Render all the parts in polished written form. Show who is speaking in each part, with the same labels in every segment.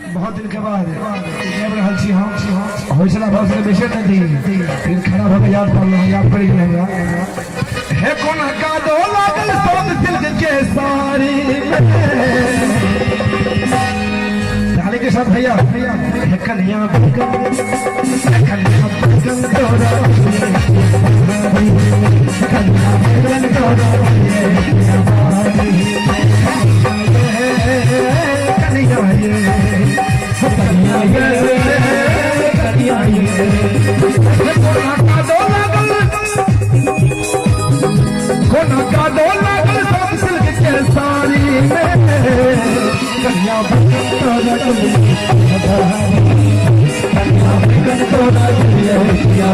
Speaker 1: बहुत दिन के बाद गाबि रहल छी हम। होइ छला बहुत दिन बेसी नहि दी, लेकिन खड़ा भऽ के याद पड़ल, याद पड़ि गेल हमरा। हे कोना कादो लागल सोन सिल्क के साड़ी में। ताली के साथ भैया। हे कन्या बैगन, हे कन्या बैगन तोरा, कन्या बैगन तोरा, कन्या ये, कन्या ये, कन्या ये। कोना कादो लागल, कोना कादो लागल सोन सिल्क के साड़ी में। कन्या बैगन तोरा, कन्या बैगन तोरा, कन्या ये, कन्या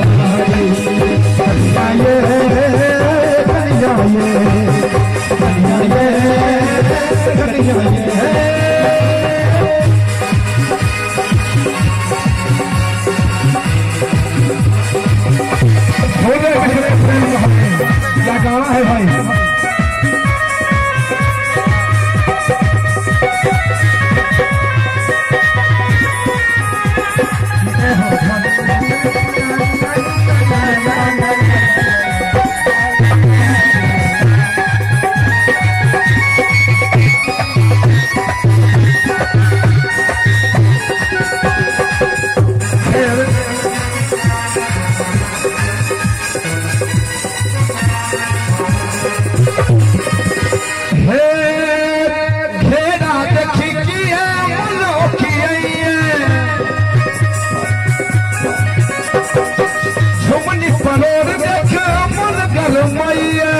Speaker 1: ये, कन्या ये, कन्या ये। हो गए प्रेम, क्या गाना है भाई। हे घेरा देखी किया मलोखिया, झुमनी परोर देख मन गरमैया।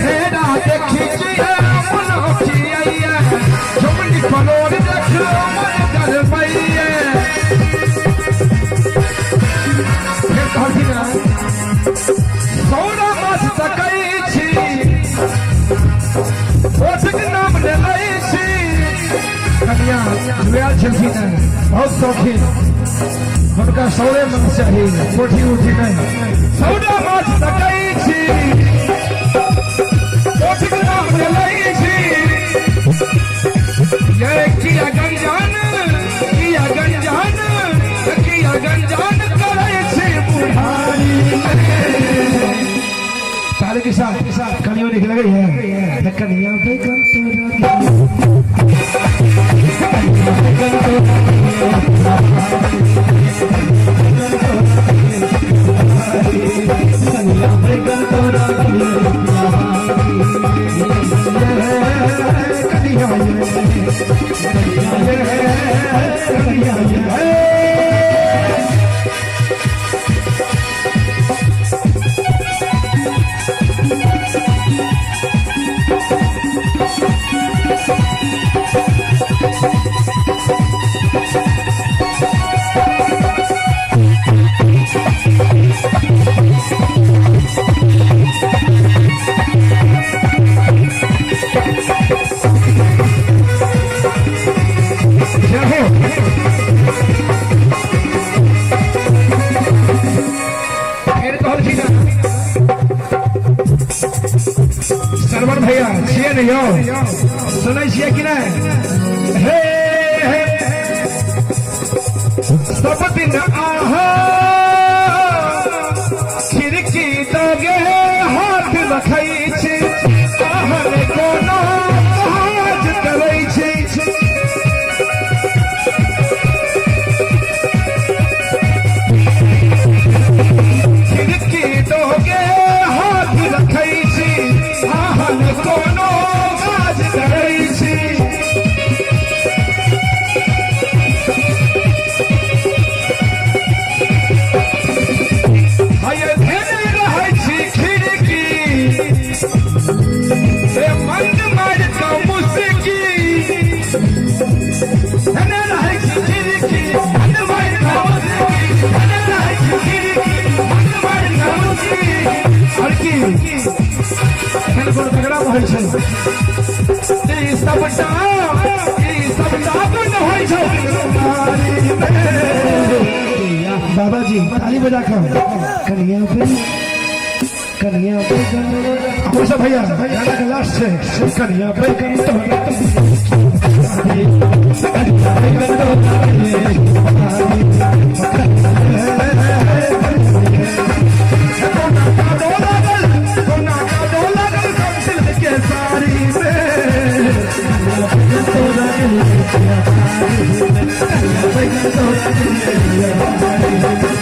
Speaker 1: घेरा देखी किया मलोखिया, झुमनी परोर देख मन गरमैया। फेर कहलखिन ना, सौरा माछ तकै छी, ओठक नाम ने लै छी। कनिया जुआयल छलखिन हेँ, बहुत शौकीन, हुनका सौरे माछ चाही, पोठी उठी नहि। सौरा माछ तकै छी, ओठक नाम ने लै छी। ये किया गंजान, किया गंजान, किया गंजान करै छी बुढ़ारी। ताली के साथ कनियो निकल गई है। कनिया बेगम तोरा, कनिया बेगम तोरा, कनिया बेगम तोरा, कनिया ये, कनिया ये, कनिया ये। जय हो। फेर कहलखिन श्रवण भैया, छियै ने यौ? सुनै छियै कि नहि? हे हे सब दिन आहा खिड़की दगे हाथ रखै छी, आहन कोनो काज करै छी। खिड़की दोगे हाथ रखै छी, आहन कोनो काज करै छी। हय धेने रहै छी खिड़की से मंद मारि कऽ मुस्की। धेने रहै छी खिड़की मंद मारि कऽ मुस्की, धेने रहै छी खिड़की मंद मारि कऽ मुस्की। आओर की एखन कोनो झगड़ा होइ छै? ई सबटा, ई सबटा गुण होइ छै। बाबाजी, ताली बजा कर। कनिया पे कनिया बैगन। सब भैया गाना के लास्ट छै, कनिया बैगन तोरा, कनिया बैगन तोरा। कोना कादो लागल कमसिल के साड़ी में, तोरा बैगन तोरा।